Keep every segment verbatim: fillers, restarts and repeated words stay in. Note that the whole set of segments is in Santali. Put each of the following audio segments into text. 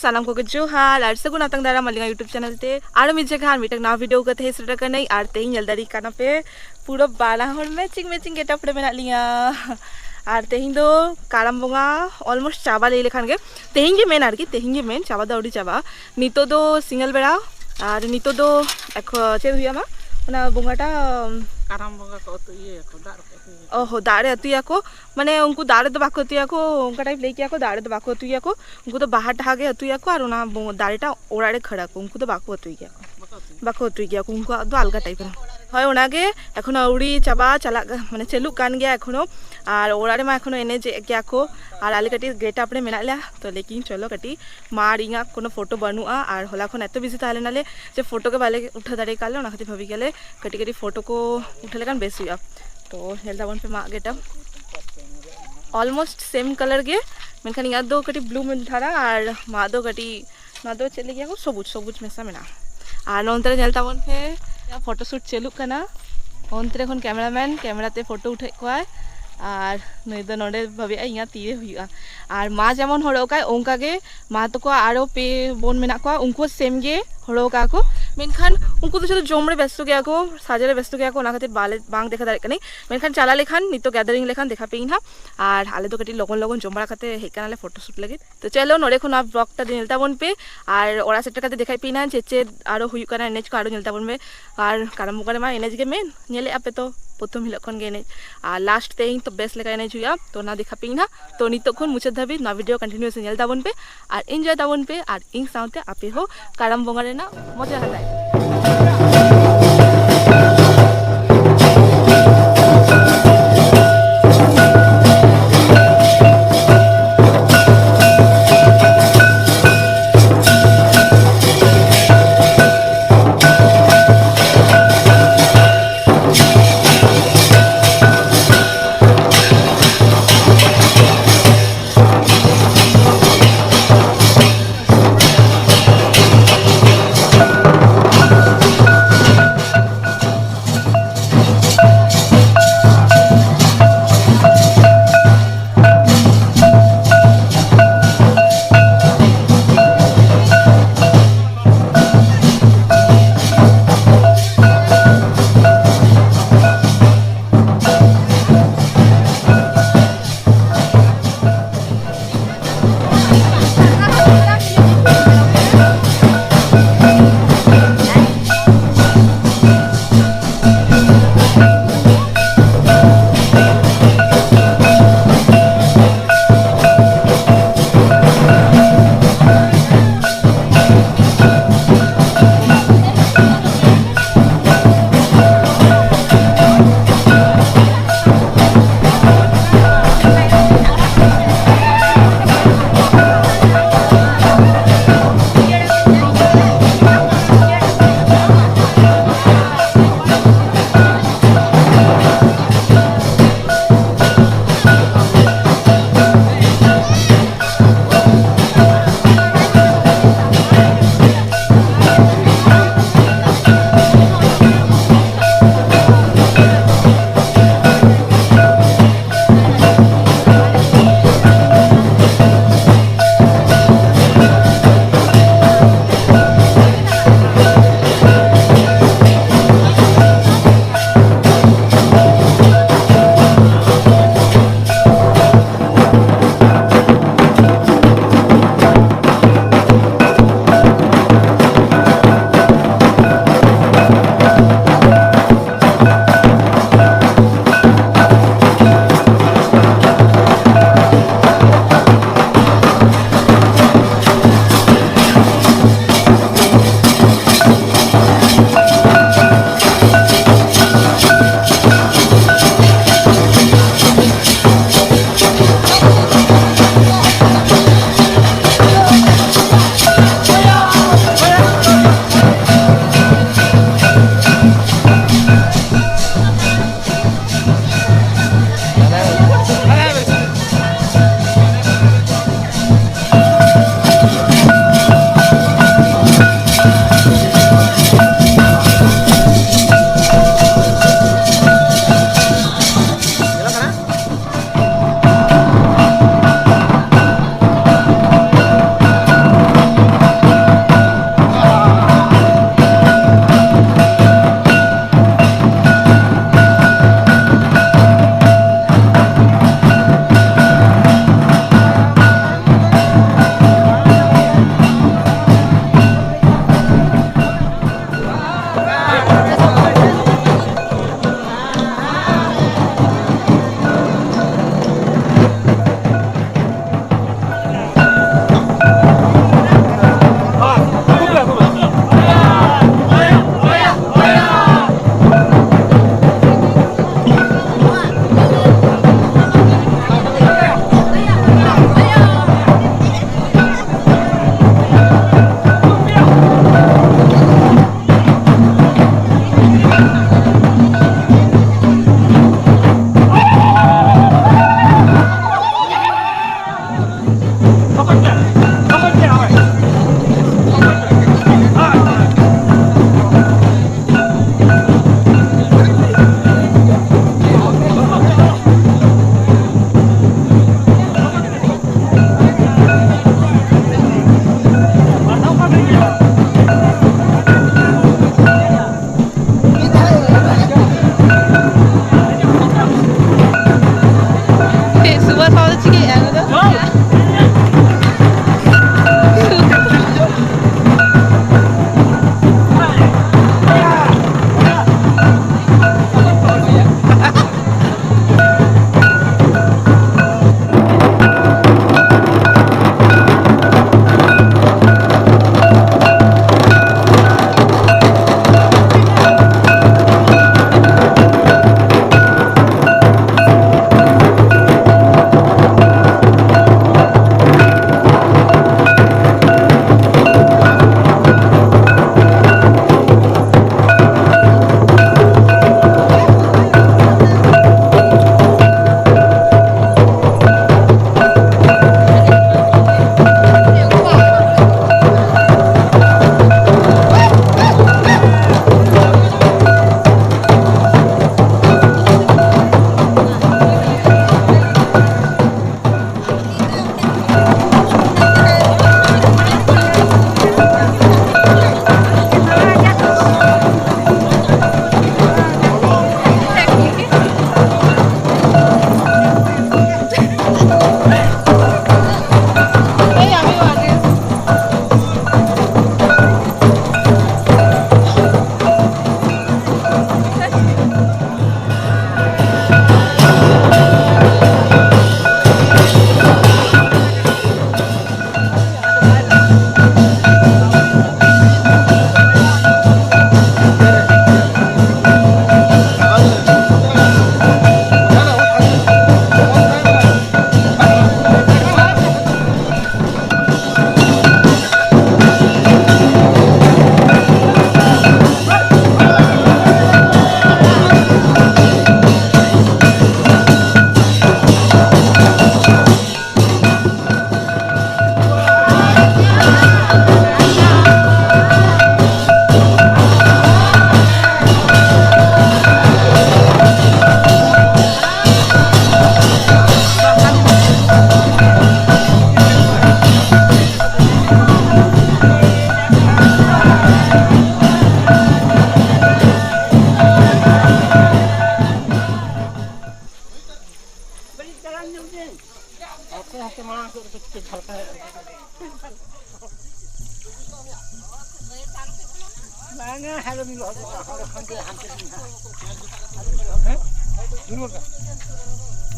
ᱥᱟᱱᱟᱢ ᱠᱚᱜᱮ ᱡᱚᱦᱟᱨ ᱟᱨ ᱥᱟᱹᱜᱩᱱ ᱟᱛᱟᱝ ᱫᱟᱨᱟᱢ ᱟᱹᱞᱤᱧᱟᱜ YouTube ᱪᱮᱱᱮᱞ ᱛᱮ ᱟᱨᱚ ᱢᱤᱫ ᱡᱟᱭᱜᱟ ᱟᱨ ᱢᱤᱫᱴᱟᱝ ᱱᱟᱣᱟ ᱵᱷᱤᱰᱤᱭᱳ ᱠᱟᱛᱮ ᱦᱮᱡ ᱥᱮᱴᱮᱨ ᱟᱠᱟᱱᱟᱹᱧ᱾ ᱟᱨ ᱛᱮᱦᱮᱧ ᱧᱮᱞ ᱫᱟᱲᱮᱭᱟᱜ ᱠᱟᱱᱟ ᱯᱮ, ᱯᱩᱨᱟᱹ ᱵᱟᱱᱟ ᱦᱚᱲ ᱢᱮᱪᱤᱝ ᱢᱮᱪᱤᱝ ᱜᱮᱴᱟᱯ ᱨᱮ ᱢᱮᱱᱟᱜ ᱞᱤᱧᱟ᱾ ᱟᱨ ᱛᱮᱦᱮᱧ ᱫᱚ ᱠᱟᱨᱟᱢ ᱵᱚᱸᱜᱟ ᱚᱞᱢᱳᱥᱴ ᱪᱟᱵᱟ ᱞᱟᱹᱭ ᱞᱮᱠᱷᱟᱱ ᱜᱮ, ᱛᱮᱦᱮᱧ ᱜᱮ ᱢᱮᱱ ᱟᱨᱠᱤ, ᱛᱮᱦᱮᱧ ᱜᱮ ᱢᱮᱱ, ᱪᱟᱵᱟ ᱫᱚ ᱟᱹᱣᱨᱤ ᱪᱟᱵᱟᱜᱼᱟ᱾ ᱱᱤᱛᱚᱜ ᱫᱚ ᱥᱤᱸᱜᱟᱹᱲ ᱵᱮᱲᱟ᱾ ᱟᱨ ᱱᱤᱛᱚᱜ ᱫᱚ ᱮᱠᱷᱚ- ᱪᱮᱫ ᱦᱩᱭᱩᱜᱼᱟ ᱢᱟ, ᱚᱱᱟ ᱵᱚᱸᱜᱟᱴᱟ ᱠᱟᱨᱟᱢ ᱵᱚᱸᱜᱟ ᱠᱚ ᱟᱹᱛᱩ ᱤᱭᱟᱹᱭᱟᱠᱚ, ᱫᱟᱜ ᱨᱮᱠᱚ ᱟᱹᱛᱩᱭᱟ᱾ ᱚ ᱦᱚ, ᱫᱟᱜ ᱨᱮ ᱟᱹᱛᱩᱭᱟᱠᱚ᱾ ᱢᱟᱱᱮ ᱩᱱᱠᱩ ᱫᱟᱜ ᱨᱮᱫᱚ ᱵᱟᱠᱚ ᱟᱹᱛᱩᱭᱟᱠᱚ, ᱚᱱᱠᱟ ᱴᱟᱭᱤᱯ ᱞᱟᱹᱭ ᱠᱮᱭᱟ ᱠᱚ, ᱫᱟᱜ ᱨᱮᱫᱚ ᱵᱟᱠᱚ ᱟᱹᱛᱩᱭᱟᱠᱚ᱾ ᱩᱱᱠᱩ ᱫᱚ ᱵᱟᱦᱟ ᱴᱟᱦᱟ ᱜᱮ ᱟᱹᱛᱩᱭᱟᱠᱚ ᱟᱨ ᱚᱱᱟ ᱵᱚ- ᱫᱟᱨᱮᱴᱟ ᱚᱲᱟᱜ ᱨᱮ ᱠᱷᱟᱹᱲᱟᱠᱚ᱾ ᱩᱱᱠᱩ ᱫᱚ ᱵᱟᱠᱚ ᱟᱹᱛᱩᱭ ᱜᱮᱭᱟ ᱠᱚ᱾ ᱵᱟᱠᱚ ᱟᱹᱛᱩᱭ ᱜᱮᱭᱟ ᱠᱚ, ᱩᱱᱠᱩᱣᱟᱜ ᱫᱚ ᱟᱞᱜᱟ ᱴᱟᱭᱤᱯ ᱨᱮ᱾ ᱦᱳᱭ, ᱚᱱᱟᱜᱮ ᱮᱠᱷᱚᱱᱳ ᱟᱹᱣᱲᱤ ᱪᱟᱵᱟ ᱪᱟᱞᱟᱜ ᱠᱟ-, ᱢᱟᱱᱮ ᱪᱟᱹᱞᱩᱜ ᱠᱟᱱ ᱜᱮᱭᱟ ᱮᱠᱷᱚᱱᱳ᱾ ᱟᱨ ᱚᱲᱟᱜ ᱨᱮᱢᱟ ᱮᱠᱷᱚᱱᱳ ᱮᱱᱮᱡᱮᱜ ᱜᱮᱭᱟ ᱠᱚ᱾ ᱟᱨ ᱟᱞᱮ ᱠᱟᱹᱴᱤᱡ ᱜᱮᱴᱟᱯ ᱨᱮ ᱢᱮᱱᱟᱜ ᱞᱮᱭᱟ, ᱛᱚ ᱞᱮᱠᱤᱱ ᱪᱚᱞᱚ ᱠᱟᱹᱴᱤᱡ ᱢᱟ ᱟᱨ ᱤᱧᱟᱹᱜ ᱠᱳᱱᱳ ᱯᱷᱳᱴᱳ ᱵᱟᱹᱱᱩᱜᱼᱟ᱾ ᱟᱨ ᱦᱚᱞᱟ ᱠᱷᱚᱱ ᱮᱛᱚ ᱵᱤᱡᱤ ᱛᱟᱦᱮᱸ ᱞᱮᱱᱟᱞᱮ ᱡᱮ ᱯᱷᱳᱴᱳ ᱜᱮ ᱵᱟᱞᱮ ᱩᱴᱷᱟᱹᱣ ᱫᱟᱲᱮ ᱠᱟᱣᱫᱟ, ᱚᱱᱟ ᱠᱷᱟᱹᱛᱤᱨ ᱵᱷᱟᱵᱤ ᱜᱮᱭᱟᱞᱮ ᱠᱟᱹᱴᱤᱡ ᱠᱟᱹᱴᱤᱡ ᱯᱷᱳᱴᱳ ᱠᱚ ᱩᱴᱷᱟᱹᱣ ᱞᱮᱠᱷᱟᱱ ᱵᱮᱥ ᱦᱩᱭᱩᱜᱼᱟ᱾ ᱛᱚ ᱧᱮᱞ ᱛᱟᱵᱚᱱ ᱯᱮ ᱢᱟᱜ ᱜᱮᱴᱟᱯ, ᱚᱞᱢᱳᱥᱴ ᱥᱮᱢ ᱠᱟᱞᱟᱨ ᱜᱮ, ᱢᱮᱱᱠᱷᱟᱱ ᱤᱧᱟᱹᱜ ᱫᱚ ᱠᱟᱹᱴᱤᱡ ᱵᱞᱩ ᱫᱷᱟᱨᱟ ᱟᱨ ᱢᱟᱜ ᱫᱚ ᱠᱟᱹᱴᱤᱡ, ᱱᱚᱣᱟ ᱫᱚ ᱪᱮᱫ ᱞᱟᱹᱜᱤᱫ ᱠᱚ ᱥᱚᱵᱩᱡ, ᱥᱚᱵᱩᱡ ᱢᱮᱥᱟ ᱢᱮᱱᱟᱜᱼᱟ᱾ ᱟᱨ ᱱᱚᱱᱛᱮ ᱨᱮ ᱧᱮᱞ ᱛᱟᱵᱚᱱ ᱯᱮ, ᱯᱷᱳᱴᱳ ᱥᱩᱴ ᱪᱟᱹᱞᱩᱜ ᱠᱟᱱᱟ᱾ ᱚᱱᱛᱮ ᱨᱮ ᱠᱷᱚᱱ ᱠᱮᱢᱮᱨᱟᱢᱮᱱ ᱠᱮᱢᱮᱨᱟ ᱛᱮ ᱯᱷᱳᱴᱳ ᱩᱴᱷᱟᱹᱣᱮᱫ ᱠᱚᱣᱟᱭ᱾ ᱟᱨ ᱱᱩᱭ ᱫᱚ ᱱᱚᱰᱮ ᱵᱷᱟᱵᱮᱜᱼᱟᱭ ᱤᱧᱟᱹᱜ ᱛᱤᱨᱮ ᱦᱩᱭᱩᱜᱼᱟ᱾ ᱟᱨ ᱢᱟ ᱡᱮᱢᱚᱱ ᱦᱚᱨᱚᱜ ᱠᱟᱭ, ᱚᱱᱠᱟ ᱜᱮ ᱢᱟ ᱛᱟᱠᱚ ᱟᱨᱚ ᱯᱮ ᱵᱳᱱ ᱢᱮᱱᱟᱜ ᱠᱚᱣᱟ, ᱩᱱᱠᱩ ᱦᱚᱸ ᱥᱮᱢ ᱜᱮ ᱦᱚᱨᱚᱜ ᱠᱟᱜᱼᱟ ᱠᱚ᱾ ᱢᱮᱱᱠᱷᱟᱱ ᱩᱱᱠᱩ ᱫᱚ ᱥᱩᱫᱷᱩ ᱡᱚᱢ ᱨᱮ ᱵᱮᱥᱛᱚ ᱜᱮᱭᱟ ᱠᱚ, ᱥᱟᱡᱟᱣ ᱨᱮ ᱵᱮᱥᱛᱚ ᱜᱮᱭᱟ ᱠᱚ, ᱚᱱᱟ ᱠᱷᱟᱹᱛᱤᱨ ᱵᱟᱞᱮ, ᱵᱟᱝ ᱫᱮᱠᱷᱟ ᱫᱟᱲᱮᱭᱟᱜ ᱠᱟᱹᱱᱟᱹᱧ᱾ ᱢᱮᱱᱠᱷᱟᱱ ᱪᱟᱞᱟᱣ ᱞᱮᱠᱷᱟᱱ ᱱᱤᱛᱚᱜ ᱜᱮᱫᱟᱨᱤᱝ ᱞᱮᱠᱷᱟᱱ ᱫᱮᱠᱷᱟ ᱯᱮᱭᱟᱹᱧ ᱦᱟᱸᱜ᱾ ᱟᱨ ᱟᱞᱮ ᱫᱚ ᱠᱟᱹᱴᱤᱡ ᱞᱚᱜᱚᱱ ᱞᱚᱜᱚᱱ ᱡᱚᱢ ᱵᱟᱲᱟ ᱠᱟᱛᱮ ᱦᱮᱡ ᱠᱟᱱᱟᱞᱮ ᱯᱷᱳᱴᱳ ᱥᱩᱴ ᱞᱟᱹᱜᱤᱫ᱾ ᱛᱚ ᱪᱚᱞᱚ, ᱱᱚᱰᱮ ᱠᱷᱚᱱ ᱱᱚᱣᱟ ᱵᱞᱚᱜ ᱴᱟ ᱫᱚ ᱧᱮᱞ ᱛᱟᱵᱚᱱ ᱯᱮ᱾ ᱟᱨ ᱚᱲᱟᱜ ᱥᱮᱴᱮᱨ ᱠᱟᱛᱮ ᱫᱮᱠᱷᱟᱭ ᱯᱮ ᱱᱟ ᱪᱮᱫ ᱪᱮᱫ ᱟᱨᱚ ᱦᱩᱭᱩᱜ ᱠᱟᱱᱟ, ᱮᱱᱮᱡ ᱠᱚ ᱟᱨᱚ ᱧᱮᱞ ᱛᱟᱵᱚᱱ ᱯᱮ᱾ ᱟᱨ ᱠᱟᱨᱟᱢ ᱵᱚᱸᱜᱟ ᱨᱮᱢᱟ ᱮᱱᱮᱡ ᱜᱮ ᱢᱮᱱ, ᱧᱮᱞᱮᱫ ᱟᱯᱮ ᱛᱚ ᱯᱨᱚᱛᱷᱚᱢ ᱦᱤᱞᱳᱜ ᱠᱷᱚᱱ ᱜᱮ ᱮᱱᱮᱡ᱾ ᱟᱨ ᱞᱟᱥᱴ ᱛᱮᱦᱮᱧ ᱛᱚ ᱵᱮᱥ ᱞᱮᱠᱟ ᱮᱱᱮᱡ ᱦᱩᱭᱩᱜᱼᱟ, ᱛᱚ ᱚᱱᱟ ᱫᱮᱠᱷᱟ ᱯᱮ ᱱᱟ᱾ ᱛᱚ ᱱᱤᱛᱚᱜ ᱠᱷᱚᱱ ᱢᱩᱪᱟᱹᱫ ᱫᱷᱟᱹᱵᱤᱡ ᱱᱚᱣᱟ ᱵᱷᱤᱰᱤᱭᱳ ᱠᱚᱱᱴᱤᱱᱤᱭᱩᱥ ᱧᱮᱞ ᱛᱟᱵᱚᱱ ᱯᱮ ᱟᱨ ᱮᱱᱡᱚᱭ ᱛᱟᱵᱚᱱ ᱯᱮ, ᱟᱨ ᱤᱧ ᱥᱟᱶᱛᱮ ᱟᱯᱮ ᱦᱚᱸ ᱠᱟᱨᱟᱢ ᱵᱚᱸᱜᱟ ᱨᱮᱱᱟᱜ ᱢᱚᱡᱟ ᱦᱟᱛᱟᱣ ᱯᱮ᱾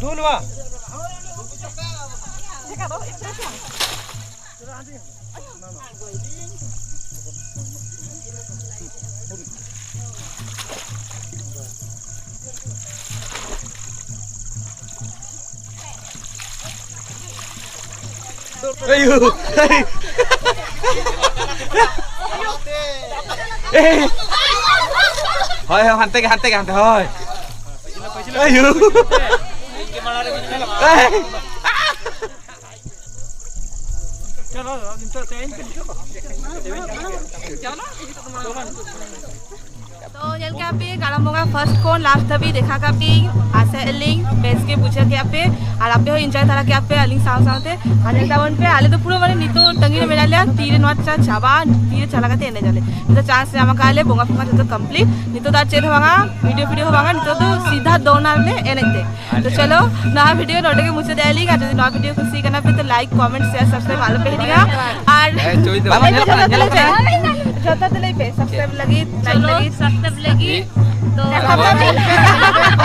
ᱫᱩᱞ ᱵᱟ᱾ ᱟᱭᱳ᱾ ᱦᱳᱭ, ᱦᱳᱭ, ᱦᱟᱱᱛᱮ ᱜᱮ, ᱦᱟᱱᱛᱮ ᱜᱮ, ᱦᱟᱱᱛᱮ, ᱦᱳᱭ᱾ ᱟᱭᱳ᱾ ᱛᱚ, ᱧᱮᱞ ᱠᱮᱜᱼᱟ ᱯᱮ ᱠᱟᱨᱟᱢ ᱵᱚᱸᱜᱟ first ᱠᱷᱚᱱ last ᱫᱷᱟᱹᱵᱤᱡ ᱫᱮᱠᱷᱟ ᱠᱟᱜ ᱯᱮ, ᱟᱥᱟᱭᱮᱫ ᱟᱹᱞᱤᱧ ᱵᱮᱥ ᱜᱮ ᱵᱩᱡᱷᱟᱹᱣ ᱠᱮᱜᱼᱟ ᱯᱮ ᱟᱨ ᱟᱯᱮ ᱦᱚᱸ enjoy ᱫᱷᱟᱨᱟ ᱠᱮᱜᱼᱟ ᱯᱮ ᱟᱹᱞᱤᱧ ᱥᱟᱶ ᱥᱟᱶᱛᱮ᱾ ᱟᱨ ᱧᱮᱞ ᱛᱟᱵᱚᱱ ᱯᱮ, ᱟᱞᱮ ᱫᱚ ᱯᱩᱨᱟᱹ ᱢᱟᱱᱮ ᱱᱤᱛᱚᱜ ᱛᱟᱺᱜᱤ ᱨᱮ ᱢᱮᱱᱟᱜ ᱞᱮᱭᱟ, ᱛᱤᱨᱮ ᱱᱚᱣᱟ ᱪᱟ ᱪᱟᱵᱟᱜᱼᱟ, ᱛᱤᱨᱮ ᱪᱟᱞᱟᱣ ᱠᱟᱛᱮ ᱮᱱᱮᱡ ᱟᱞᱮ᱾ ᱱᱤᱛᱚᱜ chance ᱧᱟᱢ ᱟᱠᱟᱫ ᱞᱮ, ᱵᱚᱸᱜᱟ ᱯᱷᱚᱸᱜᱟ ᱡᱚᱛᱚ complete, ᱱᱤᱛᱚᱜ ᱫᱚ ᱟᱨ ᱪᱮᱫ ᱦᱚᱸ ᱵᱟᱝᱟ, video video ᱦᱚᱸ ᱵᱟᱝᱟ, ᱱᱤᱛᱚᱜ ᱫᱚ ᱥᱤᱫᱷᱟ ᱫᱚᱱ ᱟᱞᱮ ᱮᱱᱮᱡ ᱛᱮ᱾ ᱛᱚ ᱪᱚᱞᱚ, ᱱᱚᱣᱟ video ᱱᱚᱰᱮ ᱜᱮ ᱢᱩᱪᱟᱹᱫ ᱮᱜᱼᱟ ᱞᱤᱧ, ᱟᱨ ᱡᱩᱫᱤ ᱱᱚᱣᱟ video ᱠᱩᱥᱤ ᱠᱟᱱᱟ ᱯᱮ ᱛᱚ like, comment, share, subscribe ᱟᱞᱚ ᱯᱮ ᱦᱤᱲᱤᱧᱟ᱾ ᱟᱨ ᱦᱮᱸ, ᱪᱚᱭ ᱫᱚ᱾ ᱵᱟᱝ ᱧᱮᱞᱚᱜ ᱠᱟᱱᱟ, ᱧᱮᱞᱚᱜ ᱠᱟᱱᱟ᱾ ᱡᱚᱛᱚ ᱛᱮ ᱞᱟᱹᱭ ᱯᱮ, subscribe ᱞᱟᱹᱜᱤᱫ, like ᱪᱚᱞᱚ, ᱞᱟᱹᱜᱤᱫ᱾ Subscribe ᱞᱟᱹᱜᱤᱫ᱾ ᱛᱚ ᱫᱮᱠᱷᱟ ᱯᱮ᱾